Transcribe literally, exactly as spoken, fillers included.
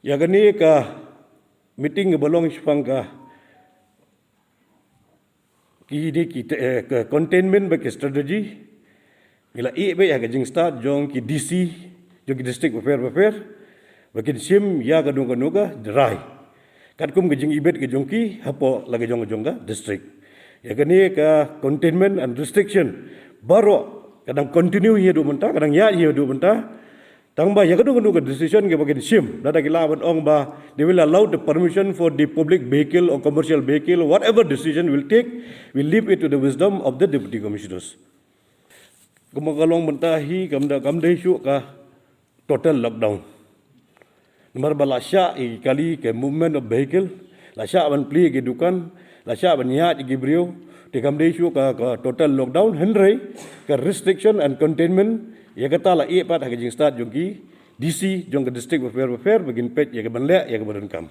Ïa kane ka meeting kaba long shaphang ka ki dei ki te- eh, ka containment bad ki strategy. Ngi la ïeh beit ïa ka jingstad jong ki D C jong ki district bapher bapher ba kin shim ïa kano kano ka rai katkum ka jingibit ka jong ki hapoh la ka jong ka jong ka district. Ïa kane ka containment and restriction baroh ka dang continue hi haduh mynta, ka dang ïaid hi haduh mynta. Tang ba ïa kano kano ka decision kaba kin shim, lada ki lah ban ong ba they will allow the permission for the public vehicle or commercial vehicle, whatever decision will take, will leave it to the wisdom of the deputy commissioners. Kumba ka long mynta hi kam da, kam dei shuh ka total lockdown. Namar ba la shah ïa ki kali ka movement of vehicle, la shah ban plie ki dukan, la shah ban ïaid ïa ki briew, te kam dei shuh ka, ka total lockdown, hynrei ka restriction and containment, ïa kata la ïeh pat ha ka jingstad jong ki D C jong ka district bapher bapher ba kin peit ïa kaban leh ïa kaba donkam.